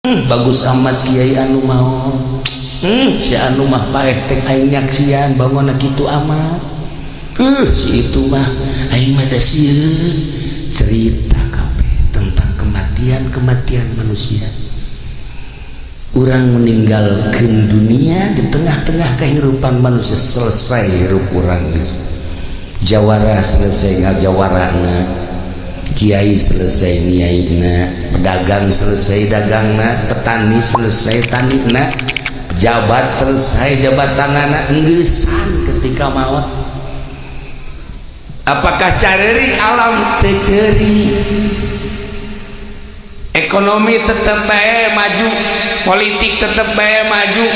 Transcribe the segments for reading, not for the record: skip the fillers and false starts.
Bagus amat kiai anu mau, si anu mah paeh teh aing nyaksian bangun kitu amat. Si itu mah aing mah da sieun. Cerita kabeh tentang kematian kematian manusia. Urang meninggalkan dunia di tengah-tengah kehidupan manusia, selesai hirup urang. Jawara selesai ngajawarana, kiai selesai nyiaina, pedagang selesai dagangna, petani selesai tanina, pejabat selesai jabatanana, enggesan ketika maut. Apakah careri alam teu ceuri? Ekonomi tetep bae maju, politik tetep bae maju,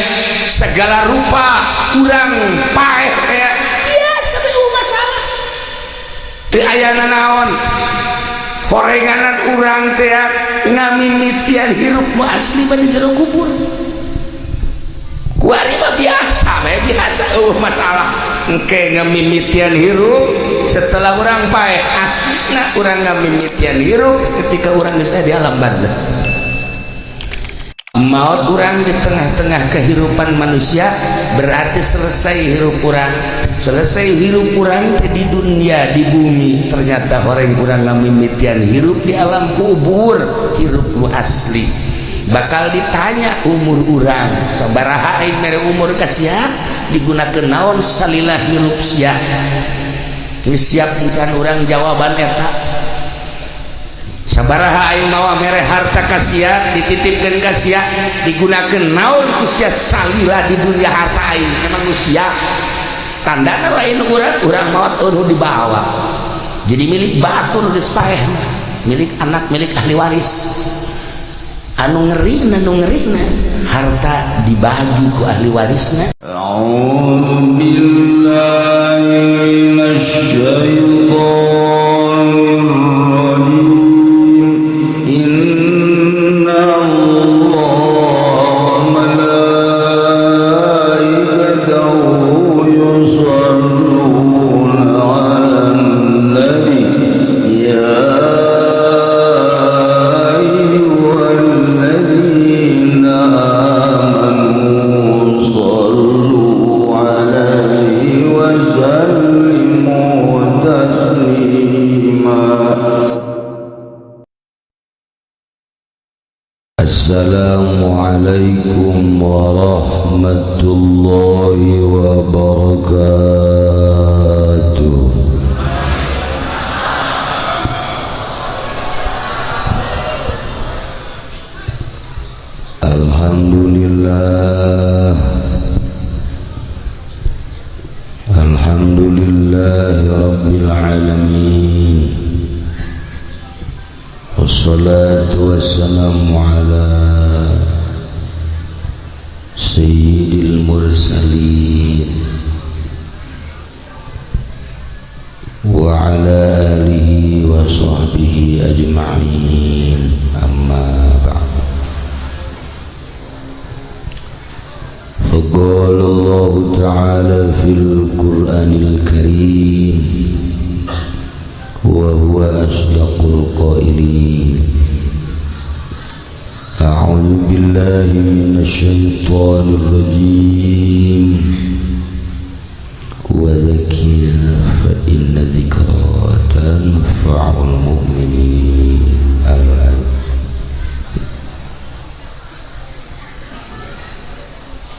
segala rupa. Urang paeh kayak biasa we, masalah teu aya nanaon horenganan. Urang teh ngamimitian hirup mu asli mah di jero kubur. Kuari mah biasa we, biasa, masalah. Engke ngamimitian hirup setelah urang paeh, aslina urang ngamimitian hirup ketika urang geus di alam barzah. Maut urang di tengah-tengah kehidupan manusia berarti selesai hirup urang, selesai hirup urang di dunia, di bumi. Ternyata orang urang ngamimitian hirup di alam kubur. Hirup lu asli bakal ditanya umur urang sabaraha, aing mere umur ka sia digunakeun naon salila hirup sia. Geus siap encan urang jawaban eta? Sabaraha aing mawa mere harta ka sia, dititipkeun ka sia, digunakeun naon ku sia salila di dunia harta aing? Emang nu sia tandana lain urang. Urang maot eueuh dibawa jadi milik batur, geus paeh mah milik anak, milik ahli waris. Anu ngeri, anu ngeri, harta dibagi ku ahli warisna. أعوذ بالله من الشيطان الرجيم. إن الله وملائكته يصلون على النبي يا أيها الذين آمنوا صلوا عليه وسلموا تسليما. السلام عليكم ورحمة الله وبركاته. الحمد لله، الحمد لله رب العالمين، والصلاة والسلام على سيد المرسلين وعلى آله وصحبه أجمعين، أما بعد، فقال الله تعالى في القرآن الكريم وهو أصدق القائلين: أعوذ بالله من الشيطان الرجيم، وذكر فإن الذكرى تنفع المؤمنين. الآية.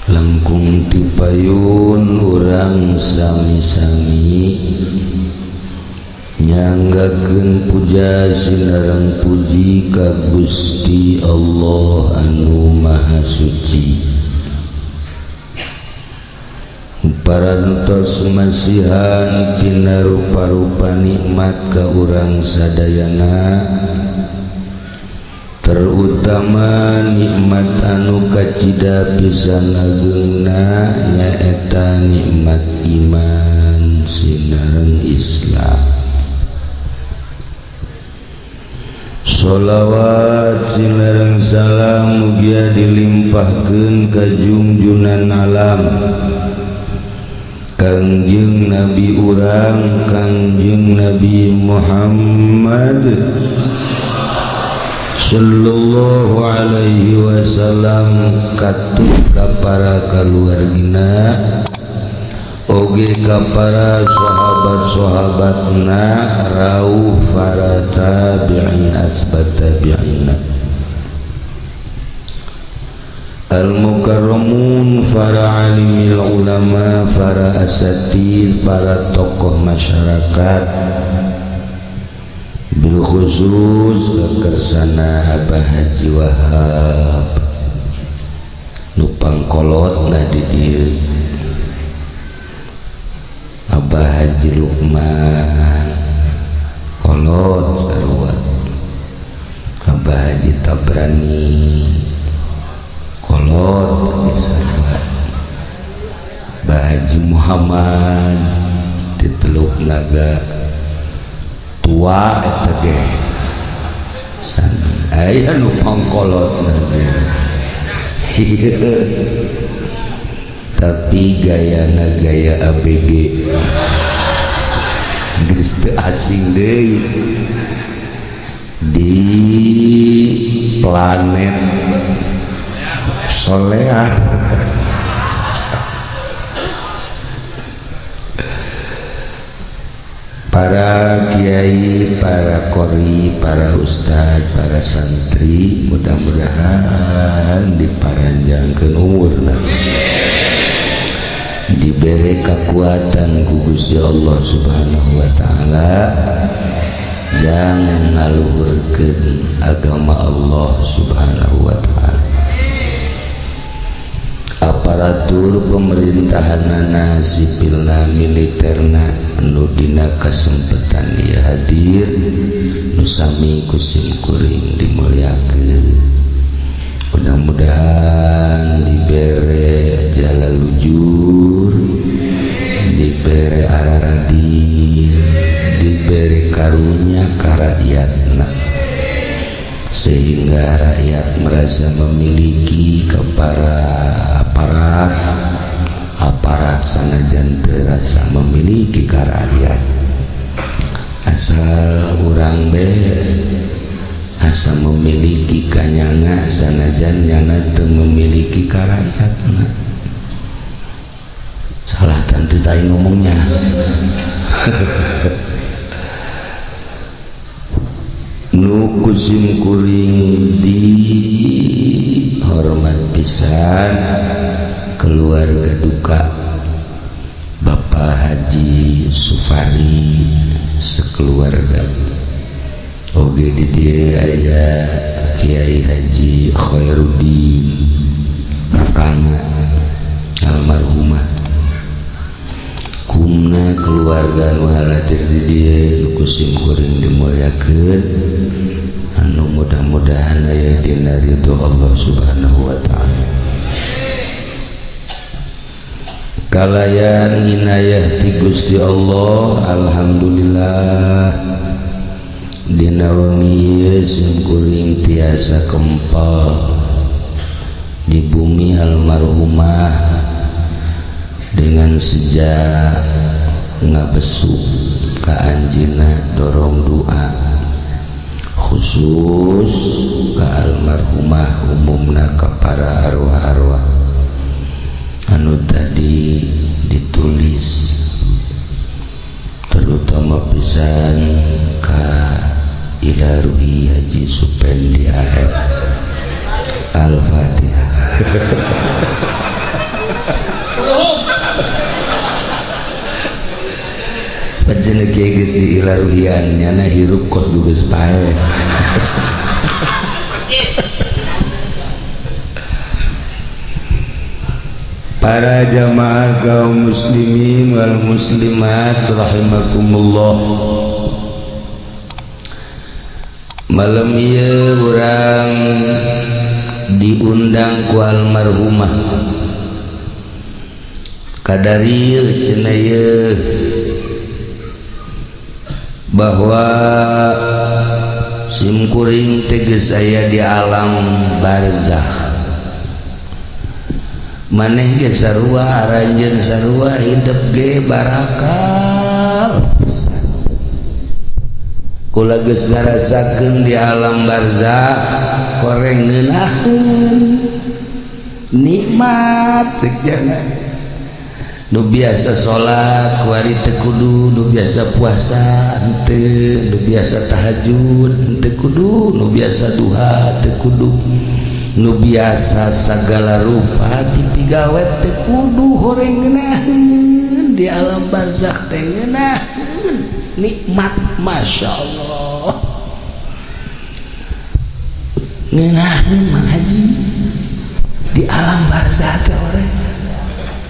Langkung tipayun urang sami-sami nyanggakeun puja sinareng puji ka Gusti Allah anu Maha Suci, parantos masihan tina rupa-rupa nikmat ka urang sadayana, terutama nikmat anu kacida pisan agengna, nyaeta nikmat iman sinareng Islam. Sholawat sinareng salam mugia dilimpahkeun ka junjunan alam, Kangjeng Nabi urang, Kangjeng Nabi Muhammad. Sallallahu alaihi wasallam katut ka para kaluargina oge ka para sahabat-sahabatna rauh para tabi'in asbat tabi'ina al-mukarramun para alimil ulama para asatid para tokoh masyarakat bil khusus kersana Abah Haji Wahab nu pangkolot na di dieu Abah Haji Lukman kolot sarua Abah Haji Tabrani kolot sarua Abah Haji Muhammad di Teluk Naga tua eta ge sami aya nu pangkolot na tapi gayana gaya ABG geus teu asing deui di planet Solear. Para kiai, para qori, para ustad, para santri mudah-mudahan diparanjangkeun umurna, diberi kekuatan ku Gusti Allah Subhanahu wa taala, jangan ngaluhurkeun agama Allah Subhanahu wa taala. Aparatur pemerintahanana sipilna militerna anu dina kasempetan ieu hadir nu sami ku sim kuring dimuliakeun, mudah-mudahan dibere jalan lujur, dibere araradir, dibere karunya ka rakyatna sehingga rakyat merasa memiliki kepada aparat, aparat sanajan terasa memiliki ka rakyat, asal urang be asa memiliki kanyana sanajan nyana teu memiliki ka rakyatna. Salah tentu tai ngomongnya. Nu kusim kuring di hormat pisan keluarga duka Bapak Haji Sufari sekeluarga oge di dieu aya Kiai Haji Khairuddin kakangna almarhumah kumna keluarga nu halatir di dieu nu kusim kuring dimuliakeun anu mudah-mudahan aya dina ridho Allah Subhanahu wa taala. Kalayan inayah ti Gusti Allah, alhamdulillah dina wengi ieu sim kuring tiasa kempel di bumi almarhumah dengan sejak ngabesu ka anjeunna dorong doa khusus ka almarhumah umumna ka para arwah-arwah anu tadi ditulis, terutama pisan ka ila ruhi Haji Supendi AF. Al-Fatihah. Pancen kieu geus di ila ruhian nyana hirup kos geus pae. Para jamaah kaum muslimin wal muslimat rahimakumullah. Malam ieu urang diundang ku almarhumah kadarieu cenah ieu bahwa simkuring teh geus aya di alam barzakh. Maneh ge sarua aranjeun sarua hidup ge barakal pisan. Kula geus ngarasakeun di alam barzakh koreng ngeunaheun nikmat cek jana. Nu biasa salat kuari teu kudu, nu biasa puasa henteu, nu biasa tahajud henteu kudu, nu biasa duha teu kudu, nu biasa sagala rupa dipigawe teu kudu, horeng ngeunaheun di alam barzakh teh ngeunaheun nikmat, masya Allah, ngeunaheun Mang Haji di alam barzakh teh horeng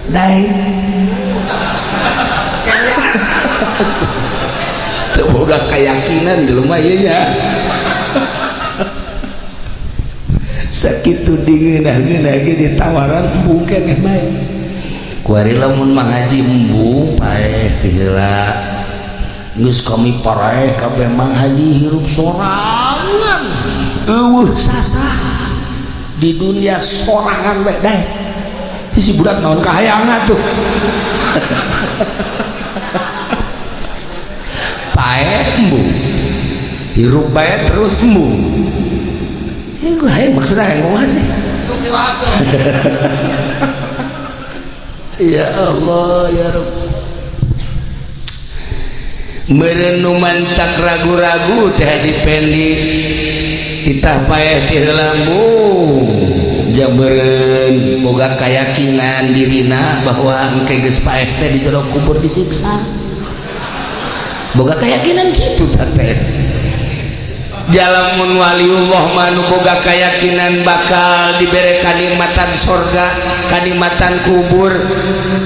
daeng teu boga keyakinan jelema ieu nya. Sakitu dingeunah-geunah ge ditawaran embung keneh bae. Kuari lamun Mang Haji embung paeh ti heula geus kami paraeh kabeh Mang Haji hirup sorangan eueuh sasah di dunia sorangan bae daeng. Si budak naon kahayangna tuh. Paeh embung hirup bae terus embung. Ieu hayang maksudna hayang ngomong sih. Ya Allah ya Rabb. Meureun nu mantak ragu-ragu teh Haji Pendi titah paeh ti heula embung. Jameureun boga kayakinan dirina bahwa engke geus paeh teh di jero kubur disiksa. Boga keyakinan kitu tah teh. Jalamun waliullah manu boga keyakinan bakal dibere kanikmatan sorga, kanikmatan kubur,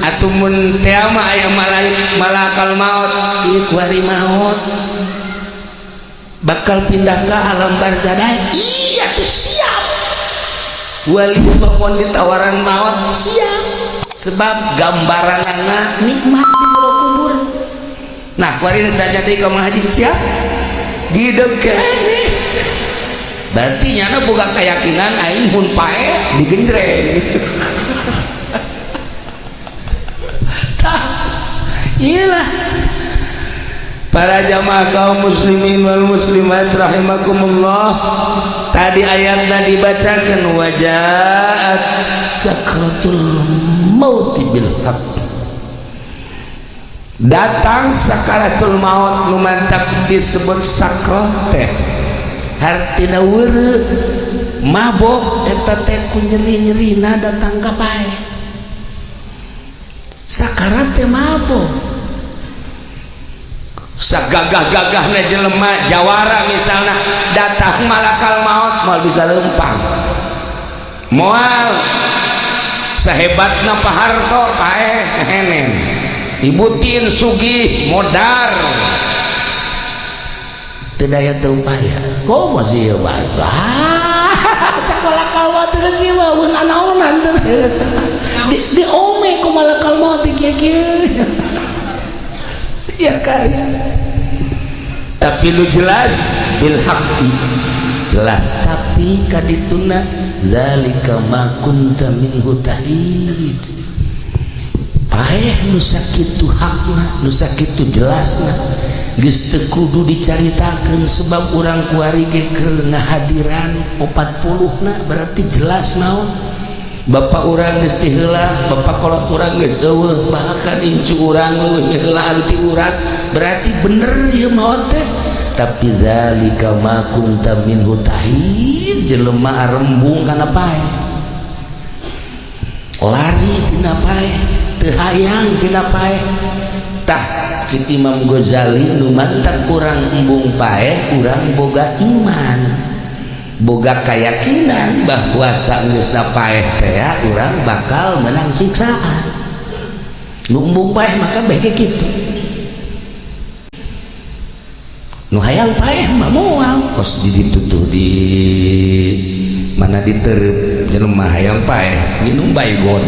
atuh mun teh mah aya malakal maut, ieu kuari maut bakal pindah ke alam barzah. Iya tuh siap. Waliullah mun ditawaran maut siap, sebab gambaranana nikmat di jero kubur. Nah, kuari ditanya deui ka Mang Haji siap? Gideg keneh. Berarti nyana boga keyakinan aing mun paeh digenjreng. Tah, iyalah. Para jamaah kaum muslimin wal muslimat rahimakumullah. Tadi ayatna dibacakan wajaat sakratul maut bil haq. Datang sakaratul maut nu mantap disebut sakrat teh. Hartina weureuh mabok eta teh ku nyeri-nyerina datang ka paeh. Sakarat teh mabok. Sagagah-gagahna jelema jawara misalna datang malakal maut moal bisa lempang. Moal sahebatna Pak Harto paeh ngehenen. Ibu Tin sugih modar teu daya teu upaya. Komo sih ieu bae. Cak malakal maut geus ieu mah eun anaonan teh. Di ome ku malakal maut kieu-kieu. Ya karya. Tapi lu jelas bil haqqi. Jelas tapi kadituna zalika ma kunta minhu tahid. Paeh nu sakitu hakna, nu sakitu jelasna geus teu kudu dicaritakeun sebab urang kuari ge keur ngahadiran 40 na berarti jelas naon. Bapak urang geus ti heula, bapak kolot urang geus eueuh, bahkan incu urang leuwih heulaan ti urang, berarti bener ieu maot teh. Tapi zalika ma kunta minhu tahid, jelema arembung kana paeh. Lari tina paeh, teu hayang tina paeh. Tah cek Imam Ghazali nu mantak urang embung paeh, urang boga iman, boga keyakinan bahwa sageusna paeh teh urang bakal menang siksaan. Nu embung paeh maka bae kitu. Nu hayang paeh mah moal kos di ditu tuh di mana diterep jelema hayang paeh minum baygon.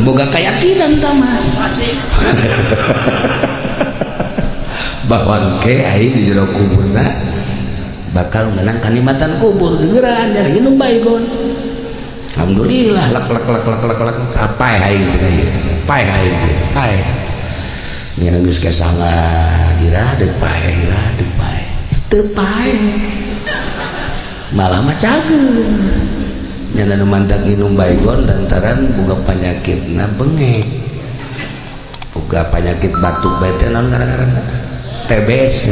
Boga keyakinan tah mah. Bahwa ke aing di jero kuburna bakal menang kanikmatan kubur gegeran ya minum baygon. Alhamdulillah lak lak lak lak lak lak apa aing cenah ieu paeh aing paeh. Nya geus kesangan ira deuk paeh ira deuk paeh. Teu paeh. Malah mah cager. Nya nu mantak nginum baygon lantaran boga panyakitna bengek. Boga panyakit batuk bae teh naon ngaran-ngaranna? TBC.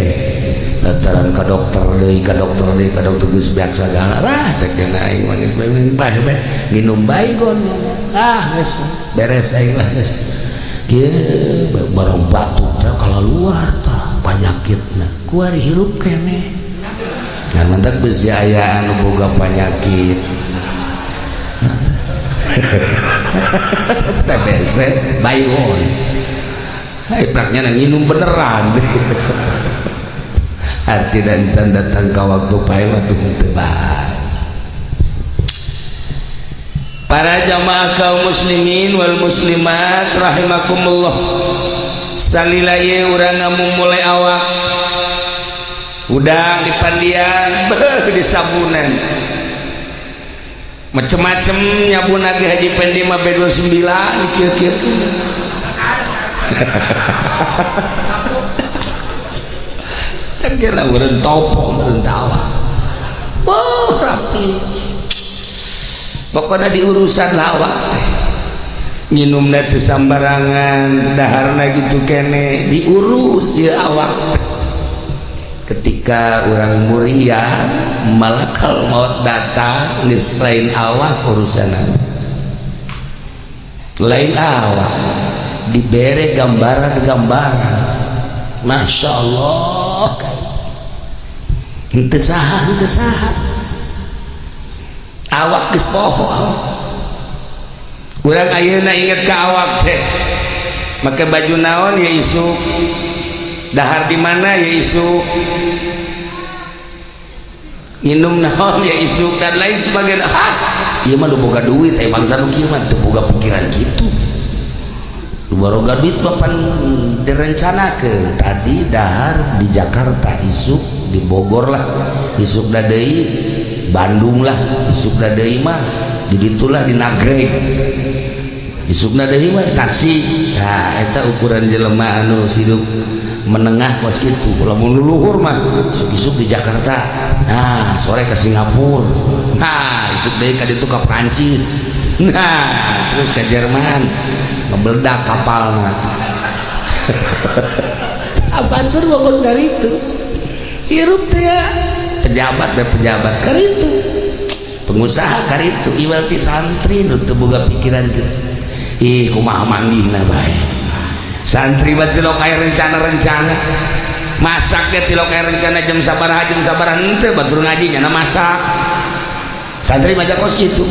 Lantaran ka dokter deui ka dokter deui ka dokter geus beak sagala lah cek dina aing mah geus bae bae nginum baygon. Ah geus beres aing lah geus. Kieu barang batuk teh kalaluar tah panyakitna. Kuari hirup keneh. Nah mantak bisi aya anu boga panyakit TBC baygon. Hai praknya nginum beneran. Hati dan can datang ka waktu pae waktu teu bae. Para jamaah kaum muslimin wal muslimat rahimakumullah. Salila ieu urang ngamumule awak. Udang dipandian, beuh disabunan. Macem-macem nyabun lagi Haji Pendi mah B29 kieu-kieu. Cengkeh lah meureun topo meureun tawa. Wah, rapi. Pokoknya di urusan lawak teh. Nginumna teu sambarangan, daharna gitu kene diurus ieu awak. Ketika orang muria malakal maut datang geus lain awak urusanna. Lain awak dibere gambaran-gambaran. Masya Allah. Henteu saha, henteu saha. Awak geus poho. Urang ayeuna inget ka awak teh. Make baju naon ya isuk. Dahar di mana ya isuk. Nginum naon ya isuk dan lain sebagainya. Ah, ieu mah nu boga duit eh bangsa nu kieu mah teu boga pikiran kitu. Nu boga duit mah pan direncanakeun. Tadi dahar di Jakarta isuk di Bogor lah, isuk deui Bandung lah, isuk deui mah di ditulah di Nagreg. Isukna deui mah Tasik. Nah, eta ukuran jelema anu hidup menengah kos kitu. Lamun luhur mah isuk-isuk di Jakarta. Nah, sore ke Singapura. Nah, isuk deui ka ditu ka Prancis. Nah, terus ke Jerman. Ngebeledak kapalna. Apaan tuh kos itu? Hirup teh ya pejabat dan pejabat karitu, pengusaha karitu, iwal ti santri nu teu boga pikiran kitu. Ih kumaha manggihna bae. Santri mah tilok aya rencana-rencana. Masak ge tilok aya rencana jam sabaraha henteu batur ngaji nyana masak. Santri mah kos kitu.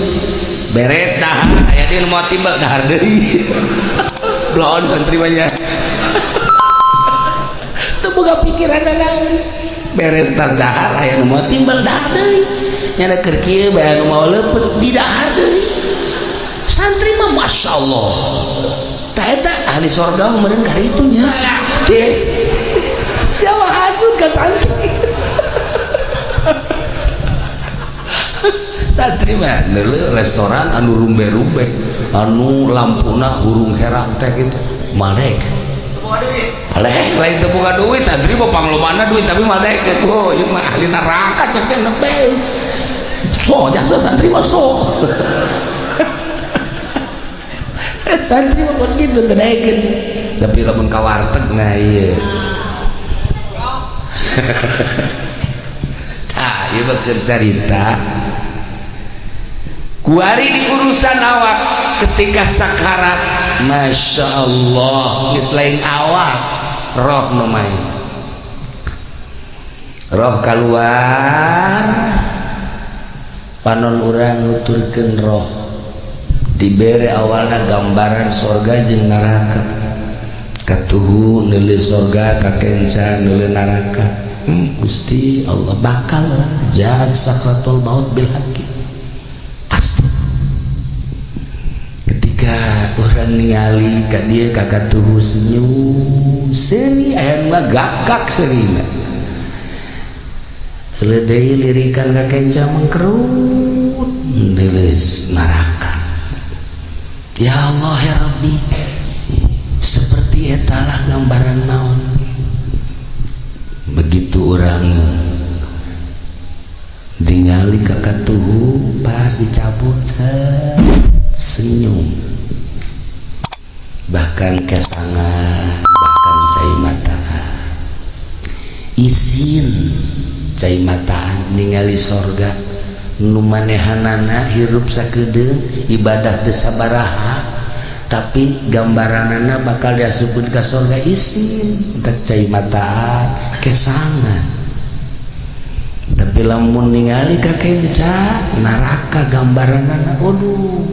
Beres dahar aya deui nu moal timbel dahar deui. Bloon santri mah nya. Teu boga pikiran naon. Beres tas dahar aya nu moal timbel dahar deui. Nyana keur kieu bae anu moal leupeut di dahar deui. Santri mah Masya Allah. Tah eta ahli sorga mah meureun karitu nya. Deh. Siapa hasud ka santri? Santri mah neuleuh restoran anu rumbe-rumbe, anu lampuna hurung herang teh kitu. Malek. Malek lain teu boga duit, santri mah panglomana duit tapi malek. Oh, ieu mah ahli neraka cek teh nepe. So jasa santri mah so. Santri mah kos kitu teu daekeun. Tapi lamun ka warteg nah ieu. Tah, ieu mah keur carita. Kuari di urusan awak ketika sakarat, Masya Allah, geus lain awak, roh nu main. Roh keluar, panon urang nuturkeun roh. Dibere awalna gambaran sorga jeung neraka. Katuhu neuleuh sorga kakenca neuleuh neraka. Gusti Allah bakal jahat sakratul maut bil haqqi. Pasti. Ketika orang ningali ka dieu ka katuhu senyum, seuri aya nu gagak seurina. Heuleut deui lirikan ka kenca mengkerut neuleus neraka. Ya Allah ya Rabbi, seperti Seperti etalah gambaran maut. Begitu orang ningali ka katuhu, pas dicabut, set, senyum, bahkan kesangan, bahkan cai mataan, isin cai mataan ningali sorga nu manehanana hirup sakedeung, ibadah teu sabaraha, tapi gambaranana bakal diasupkeun ka sorga. Isin teh cai mataan, kesangan. Tapi lamun ningali ka kenca neraka, gambaranana, aduh,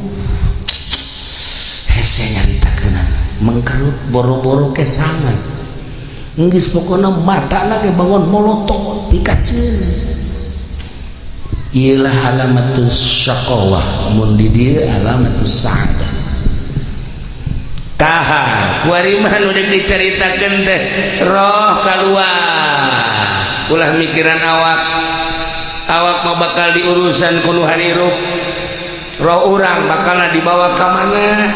hese nyaritakeunana, mengkerut, boro-boro kesangan. Geus pokona matana ge bangun molotot, pikasieun. Iyalah alamatus syaqawah, mun di dieu alamatus sa'adah. Kaha kuari mah nu deuk dicaritakeun teh roh kaluar. Ulah mikiran awak, awak mah bakal diurusan ku nu hirup. Roh urang bakal dibawa ka mana?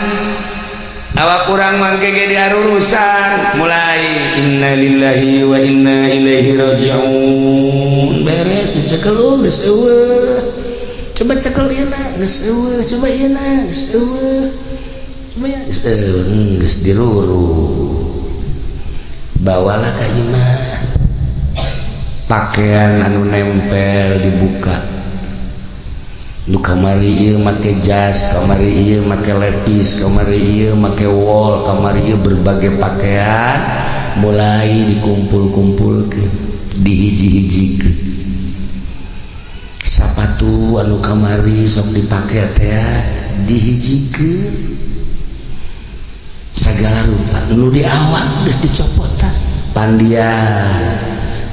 Awak urang mah ge diarurusan. Mulai innalillahi wa inna ilaihi rajiun. Beres dicekel, oh, geus eueuh. Coba cekel ieu na, geus eueuh. Coba ieu na, geus eueuh. Coba ya, geus eueuh. Geus diruru, bawalah ka imah. Pakaian anu nempel dibuka. Nu kamari ieu make jas, kamari ieu make lepis, kamari ieu make wol, kamari ieu berbagai pakaian mulai dikumpul-kumpulkeun, dihiji-hijikeun. Sapatu anu kamari sok dipake teh dihijikeun. Segala rupa nu di awak geus dicopotan, pandian.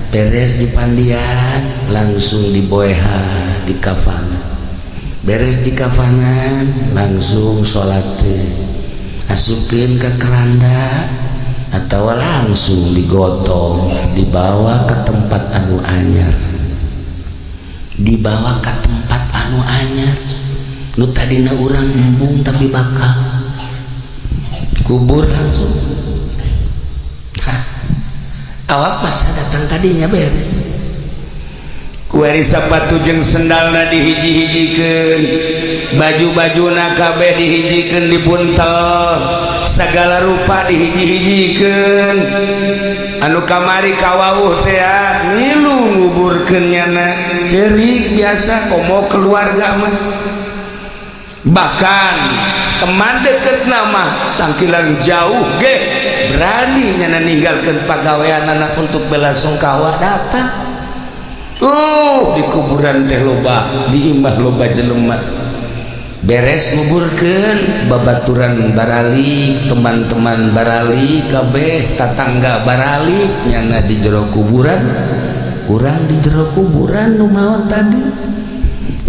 Beres di pandian, langsung diboehan, di kafanan. Beres di kafanan, langsung salat, asupkeun ke keranda atau langsung digotong, dibawa ke tempat anu anyar, dibawa ke tempat anu anyar nu tadina urang embung, tapi bakal kubur langsung. Hah. Awak pas datang tadinya beres. Kuari sapatu jeung sendalna dihiji-hijikeun, baju-bajuna kabeh dihijikeun, dibuntel, segala rupa dihiji-hijikeun. Anu kamari kawawuh teh milu nguburkeun nyana, ceurik biasa komo keluarga mah, bahkan teman deket nama sangkilang jauh ge berani nyana ninggalkeun pagawean anak untuk bela sungkawa datang. Di kuburan teh loba, di imah loba jelema. Beres nguburkeun, babaturan barali, teman-teman barali kabeh, tatangga barali, nyana di jero kuburan, urang di jero kuburan nu maot tadi.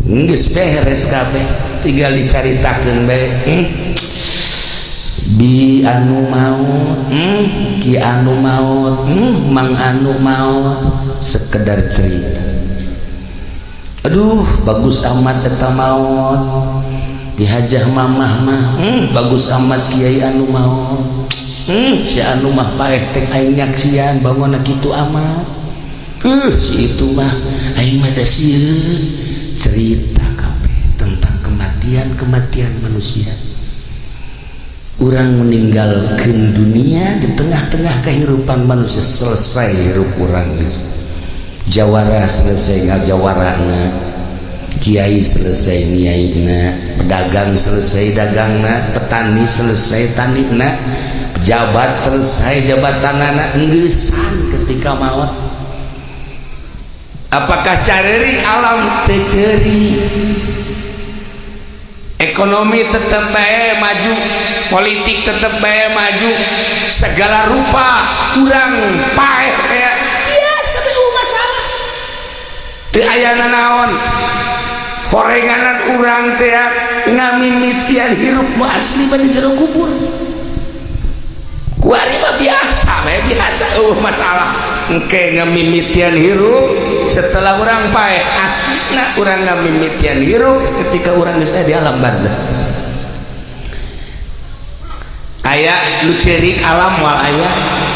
Geus beres kabeh, tinggal dicaritakeun bae. Bi anu maut, ki anu maut, mang anu maut, sekedar cerita. Aduh, bagus amat eta maut, dihajah mamah mah. Bagus amat kiai anu maut. Si anu mah paeh teh aing nyaksian bangun kitu amat. Si itu mah aing mah da sieun. Cerita kabeh tentang kematian-kematian manusia. Orang meninggalkan dunia di tengah-tengah kehidupan manusia, selesai hirup orang. Jawara selesai ngajawarana, kiai selesai ngiaina, pedagang selesai dagangna, petani selesai tanina, pejabat selesai jabatanana, enggesan ketika maut. Apakah careri alam? Teu ceuri. Ekonomi tetap bae maju, politik tetap bae maju, segala rupa. Kurang paeh kayak biasa teu masalah. Teu aya nanaon horenganan urang teh ngamimitian hirup. Mu asli mah di jero kubur. Kuari mah biasa bae, biasa, masalah. Engke ngamimitian hirup setelah urang paeh, aslina urang ngamimitian hirup ketika urang geus di alam barzah. Aya nu cerik alam? Moal aya.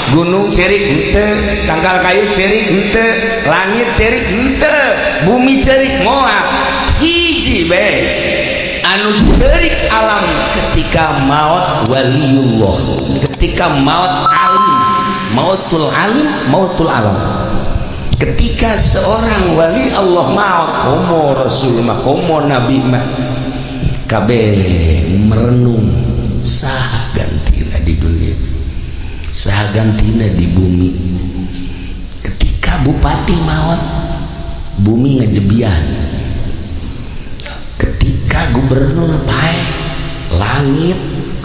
Gunung cerik henteu, tangkal kayu cerik henteu, langit cerik henteu, bumi cerik moal. Hiji bae anu cerik alam ketika maut waliullah, ketika maut alim, mautul alim, mautul alam. Ketika seorang wali Allah maut, komo rasul mah, komo nabi mah, kabeh merenung, saha gantina di dunia, saha gantina di bumi. Ketika bupati maut, bumi ngejebian. Ketika gubernur paeh, langit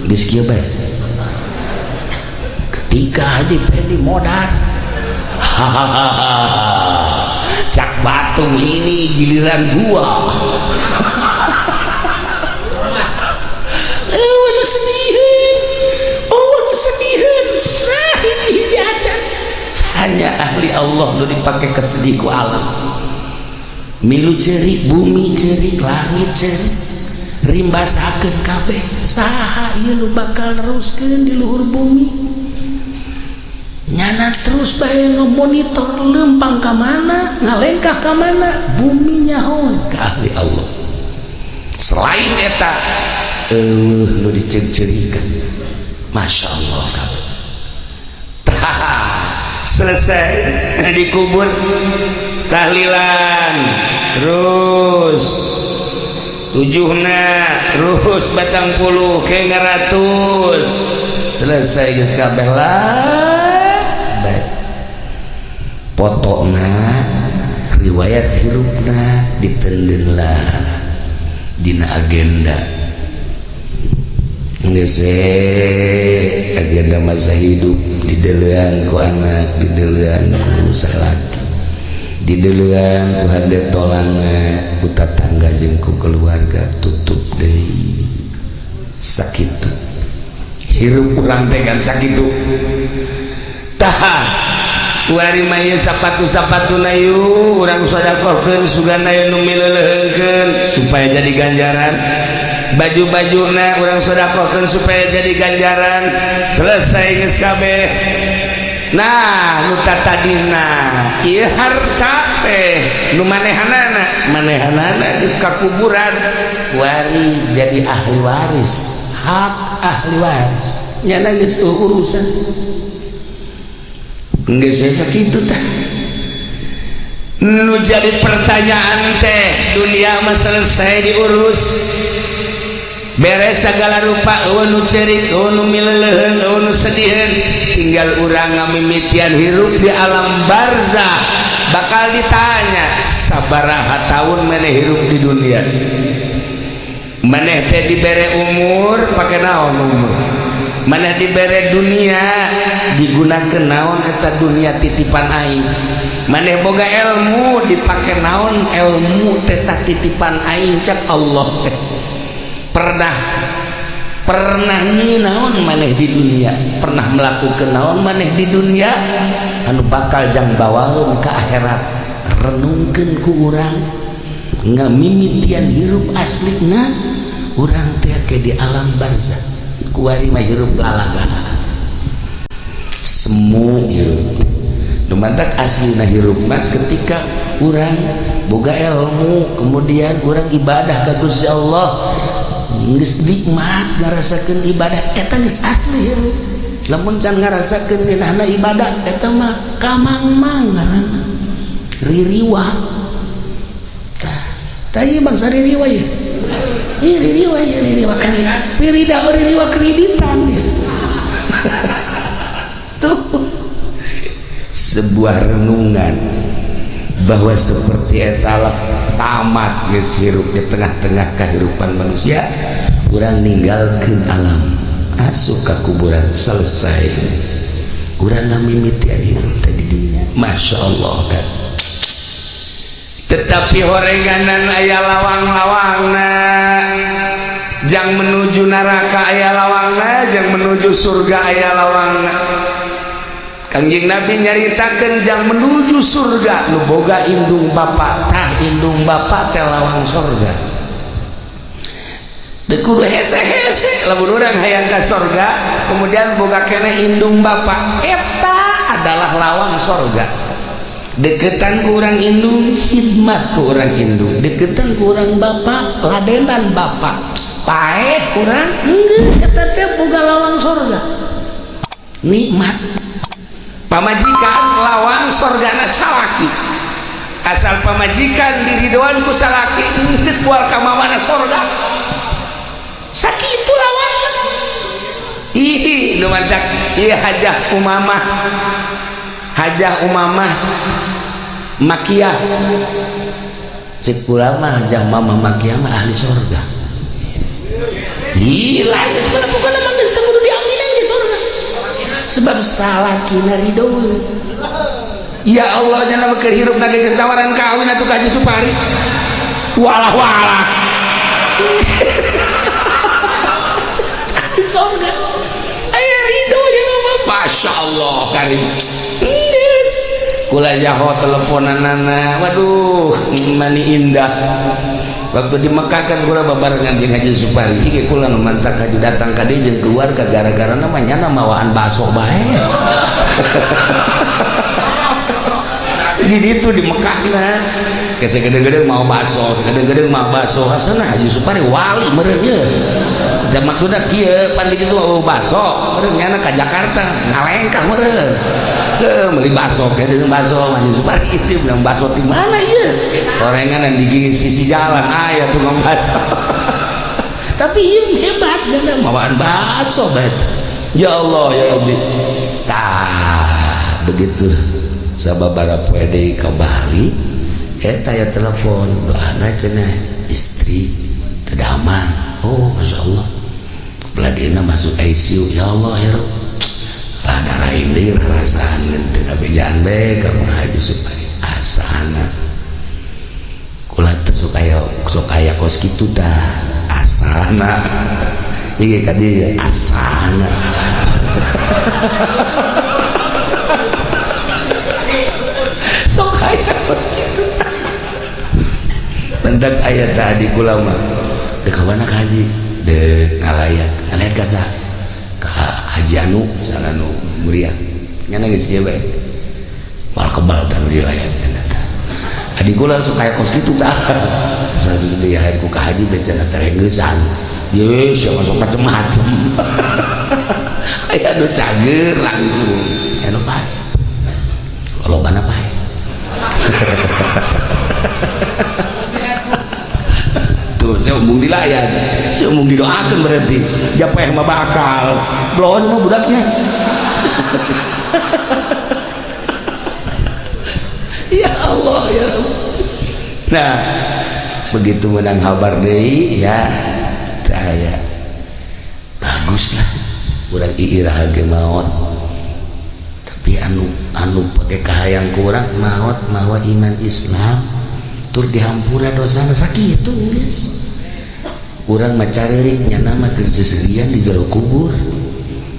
geus kieu bae. Ketika Haji Pendi modar, hahaha, cak batu, ini giliran gua. Oh, nu sediheun, oh, nu sediheun. Nah, hiji-hiji acan hanya ahli Allah nu dipake kesedih ku alam. Milu cerik bumi, cerik langit, cerik rimbasakeun kabeh. Saha ieu nu bakal neruskeun di luhur bumi? Nyana terus bae ngemonitor lempang ka mana, ngalengkah ka mana bumi, nyaho ka ahli Allah. Selain eta eueuh nu diceuk-ceurikan. Masya Allah kabeh. Tah, selesai dikubur, tahlilan terus tujuhna, terus 40 ke 100, selesai geus kabeh lah. Baik, potongna riwayat hirupna ditendeun lah dina agenda. Geus agenda masa hidup didelean ku anak, didelean ku salaki, didelean ku hade tolangna, ku tatangga jeung ku keluarga, tutup deui. Sakitu hirup urang teh kan, sakitu. Tah, kuari mah ieu sapatu-sapatuna yu urang sedekahkeun, sugan aya nu mileuleungkeun supaya jadi ganjaran. Baju-bajuna urang sedekahkeun supaya jadi ganjaran. Selesai geus kabeh. Nah, nu tadina ieu harta teh nu manehanana, manehanana geus ka kuburan, kuari jadi ahli waris, hak ahli waris nyana geus urusan. Geus sakitu. Tah, nu jadi pertanyaan teh, dunia mah selesai diurus, beres segala rupa, eueuh nu cerik, eueuh nu mileuleung, eueuh nu sediheun. Tinggal urang ngamimitian hirup di alam barzah. Bakal ditanya, sabaraha tahun maneh hirup di dunia? Maneh teh dibere umur, pake naon umur? Maneh dibere dunia, digunakan naon eta dunia titipan aing? Maneh boga ilmu, dipake naon ilmu teta titipan aing? Cak Allah teh, pernah pernah nyi naon maneh di dunia? Pernah melakukan naon maneh di dunia anu bakal jang bawaeun ke akhirat? Renungkeun ku urang ngamimitian hirup aslina urang teh ke di alam barzah. Kuari mah hirup lalaga semu hirup. Nu mantak aslina hirup mah ketika urang boga ilmu, kemudian urang ibadah ka Gusti Allah, geus nikmat ngarasakeun ibadah, eta geus asli hirup. Lamun can ngarasakeun ngeunahna ibadah, eta mah kamangmang ngaranna, ririwa. Tah, tah, ieu bangsa ririwa ya. Ih, ririwa ya, ririwa kredit, ririda, ririwa kreditan ya. Tuh sebuah renungan bahwa seperti etalah tamat geus hirup di tengah-tengah kehidupan manusia. Urang ninggalkeun alam, asup ka kuburan, selesai. Urang ngamimitian hirup teh di dunia. Masya Allah kan. Tetapi horenganan aya lawang-lawangna. Jang menuju neraka aya lawangna, jang menuju surga aya lawangna. Kangjeng Nabi nyaritakeun, jang menuju surga nu boga indung bapak. Tah, indung bapak teh lawang surga. Teu kudu hese-hese lamun urang hayang ka sorga kemudian boga keneh indung bapak, eta adalah lawang sorga. Deketan ku urang indung, khidmat ku urang indung, deketan ku urang bapak, ladenan bapak, paeh urang geus eta teh boga lawang sorga. Nikmat pamajikan lawang sorgana salaki, asal pamajikan diridoan ku salaki geus moal ka mana sorga. Sakitu lawang. Ih, nu mantak ieu Hajah Umamah, Hajah Umamah Makiyah, cek kula mah Hajah Mamah Makiyah mah ahli sorga. Gila geus kula pokona mah geus teu kudu diaminan di sorga sebab salakina ridho. Ya Allah, nya keur hirup na geus tawaran kawin atuh ka Haji Supari, walah walah sorga aya ridho nya mah. Masya Allah karim. Geus kula jaho teleponanana, waduh mani indah. Waktu di Mekah kan kula babarengan jeung Haji Supari, ieu kula nu mantak haji datang ka dieu jeung keluarga gara-gara namanya mawaan bakso bae. Di ditu di Mekah na kese gede-gede mau bakso, segede-gede mau bakso. Hasana Haji Supari wali meureun ieu. Da maksudna kieu pan di ditu mau bakso meureun nyana ka Jakarta ngalengkah meureun. Heuh meuli bakso gede bakso Haji Supari itu bilang bakso di mana ieu? Orengan di sisi jalan aya tukang bakso. Tapi ieu hebat gana mawaan bakso bae. Ya Allah ya Rabbi. Tah begitu sababara poe deui ka Bali eta ya telepon doana cenah istri teu damang. Oh Masya Allah, beladina masuk ICU. Ya Allah ya Rabb, rada lain deui rarasaan teu kabejaan bae ka Haji Supari. Asana kula teh sok aya sok aya kos kitu tah asana ieu ka dieu asana. Sok aya kos kitu tah mendak aya tadi kula mah dek ka mana ka haji dek ngalayat ngalayat ka saha ka Haji Anu misalna nu muriah nya geus kieu bae moal kebal tah nu dilayat cenah tah. Adi kula sok aya kos kitu tah satu dilayat ku ka haji bae cenah terenggeusan ye sia masuk macem-macem. Aya nu cager langsung aya nu pae lolobana pae. Tuh saya umum dilayat, saya umum didoakan berarti japeh mah bakal bloon mah budaknya. Ya Allah ya Rabb. Nah begitu menang kabar deui ya teh bagus lah urang iirah ge maot, tapi anu pake kahayang ku urang maot mawa iman Islam tur dihampura dosana sakitu geus. Urang mah careurik nyana mah keur seserian di jero kubur.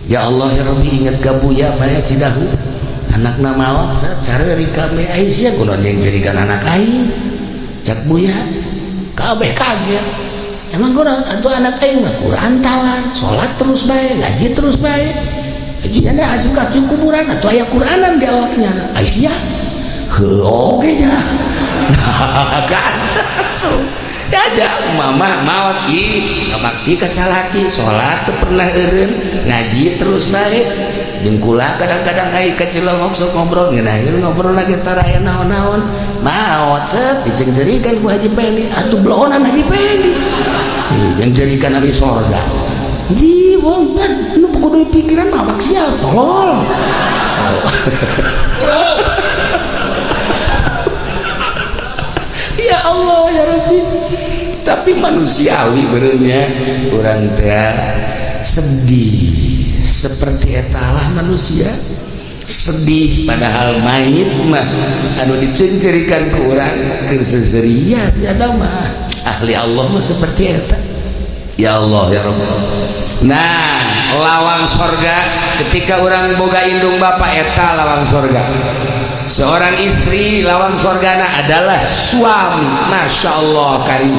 Ya Allah ya Rabbi, inget ka Buya bae Cidahu anakna maot careurik kabeh ai sia kunaon jeung cerikan anak aing. Cak Buya kabeh kaget. Emang kunaon atuh anak aing mah Quran talar, salat terus bae, ngaji terus bae. Jadi anda asup ka kuburan atuh aya Quranan di awaknya. Ai sia heuh oge nya. Nah, kan. Ada mama maot ih ngabakti ka salaki, salat teu pernah eureun, ngaji terus bae. Jeung kula kadang-kadang ai ka Cilongok sok ngobrol ngeunaheun ngobrol lagi tara aya naon-naon. Maot set diceungceurikan ku Haji Pendi, atuh blohonan Haji Pendi. Jeung ceurikan ahli sorga. Ji wong nu kudu pikiran mah maksiat tolol. Ya Allah ya Rabbi. Tapi manusiawi benernya urang teh sedih seperti etalah manusia sedih padahal mayit mah anu dicencerikan ku urang keur seserian ada mah ahli Allah mah seperti eta. Ya Allah ya Rabb. Nah lawang sorga ketika orang boga indung bapak eta lawang sorga. Seorang istri lawang sorgana adalah suami. Masya Allah karim.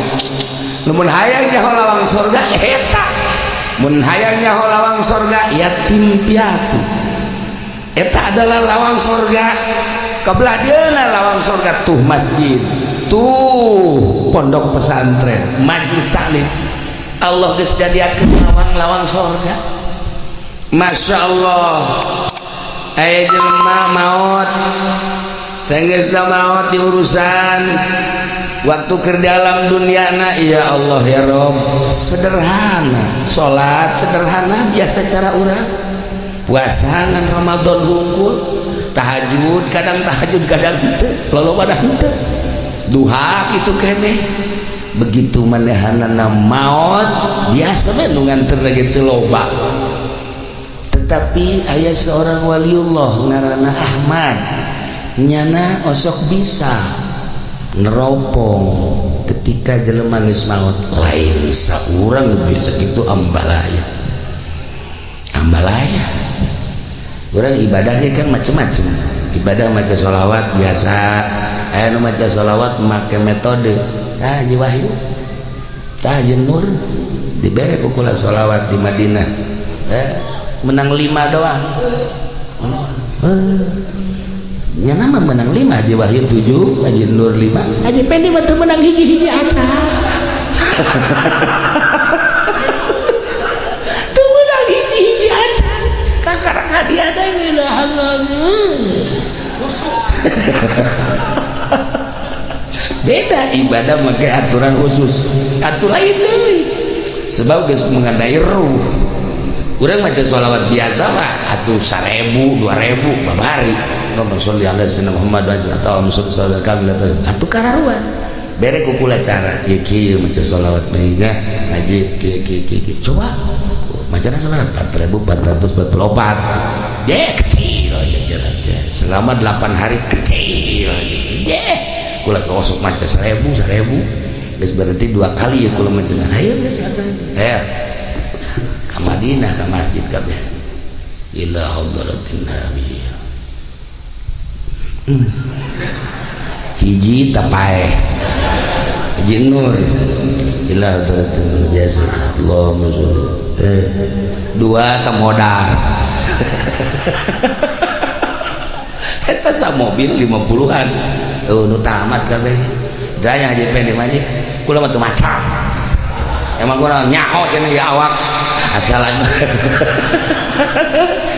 Lamun hayang nyaho lawang sorga eta, mun hayang nyaho lawang sorga yatim piatu eta adalah lawang sorga. Kebelah dieuna lawang sorga tuh masjid, tuh pondok pesantren, majlis taklim. Allah geus jadiakeun lawang-lawang sorga. Masya Allah, aya jelema maot, sanggeus maot diurusan waktu ke dalam dunia na, ya Allah ya Rob, sederhana salat, sederhana biasa cara urang puasa ngan Ramadan hungkul, tahajud kadang, tahajud kadang henteu, loba henteu, duha kitu keneh. Begitu manehanana maot biasa we nu nganter lagi teu loba. Tetapi aya seorang waliullah ngaranna Ahmad, nyana osok bisa neropong ketika jelema geus maot. Lain saurang bisa gitu, ambalaya ambalaya. Orang ibadahnya kan macem-macem, ibadah maca sholawat biasa, aya nu maca sholawat make metode. Tah Haji Wahyu, tah Haji Nur dibere ku kula sholawat di Madinah, menang 5 doang. Nya nama menang 5, Haji Wahyu 7, Haji Nur 5, Haji Pendi mah teu menang hiji-hiji acan. Teu menang hiji-hiji acan, kakarang hadiah deui lah. Beda ibadah make aturan khusus atuh lain deui, sebab geus mengenai ruh. Urang maca sholawat biasa mah atuh 1000 2000 babari, Allahumma sholli ala sayyidina Muhammad wa ala alihi kami atuh kararuan. Bere ku kula cara ieu kieu maca sholawat bae ngaji kieu kieu kieu. Coba macana sabaraha? 4444 deh, kecil aja jalan selama 8 hari, kecil deh. Kula kosok maca 1000 1000 geus, berarti 2 kali ya kula maca. Ayo geus, ayo ka Madinah, ka masjid kabeh, ila hadratin nabi. Hiji tapae hiji nur ila hadratin biasa, Allahumma sholli, 2 tamodar. Eta sa mobil 50-an nu tamat kabeh. Daya Haji Pendi mah kula mah teu maca, emang kula nyaho cenah ya awak asalan.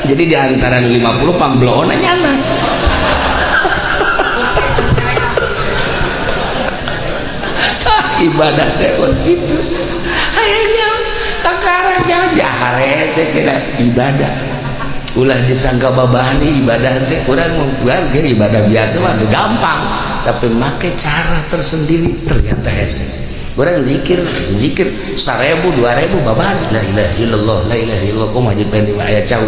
Jadi di antara 50 pambloona nyana. Ibadah teh kos kitu hayangnya takarang jahare cenah ibadah, ulah disangka babahani ibadah teh. Urang mah ibadah biasa mah gampang, tapi make cara tersendiri ternyata hese. Urang zikir zikir 1000 2000 babahani, la ilaha illallah la ilaha illallah, kumaha Haji Pendi aya cau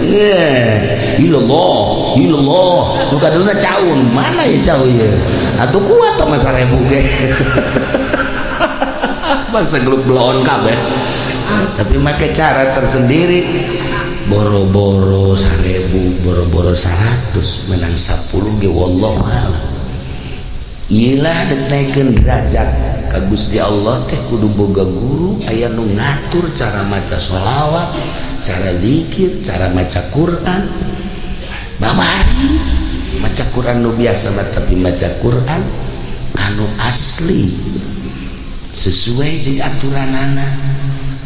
illallah illallah nu kaduna caun mana ya cau ieu atuh kuat mah 1000 ge bangsa gelut bloon kabeh. Tapi make cara tersendiri, boro-boro 1000, boro-boro 100, menang 10 ge wallahu a'lam. Iyalah dek derajat ka Gusti Allah teh kudu boga guru, aya nu ngatur cara maca sholawat, cara zikir, cara maca Quran. Babari maca Quran nu biasa mah, tapi maca Quran anu asli sesuai jeung aturanana,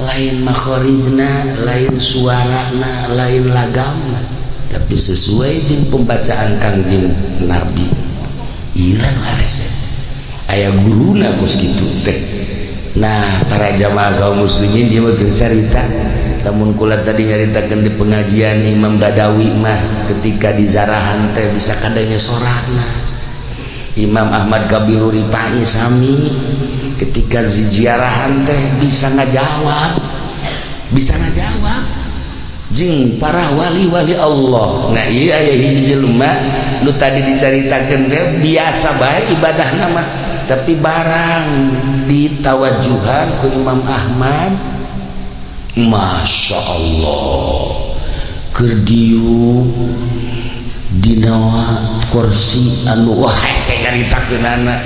lain makhorijna, lain suarana, lain lagamna, tapi sesuai jeung pembacaan Kangjeng Nabi. Ieu nu resep aya guruna kos kitu teh. Nah, para jamaah kaum muslimin, dia mah keur carita. Lamun kula tadi nyaritakeun di pengajian Imam Badawi mah ketika di zarahan teh bisa kadanya sorana. Imam Ahmad Kabiru Rifai sami ketika ziarahan teh bisa ngajawab, bisa ngajawab jeung para wali-wali Allah. Nah, ieu aya hiji jelema nu tadi dicaritakeun teh biasa bae ibadahna mah, tapi barang ditawajuhan ku Imam Ahmad, Masya Allah, keur diuk dina kursi anu wah hese nyaritakeunana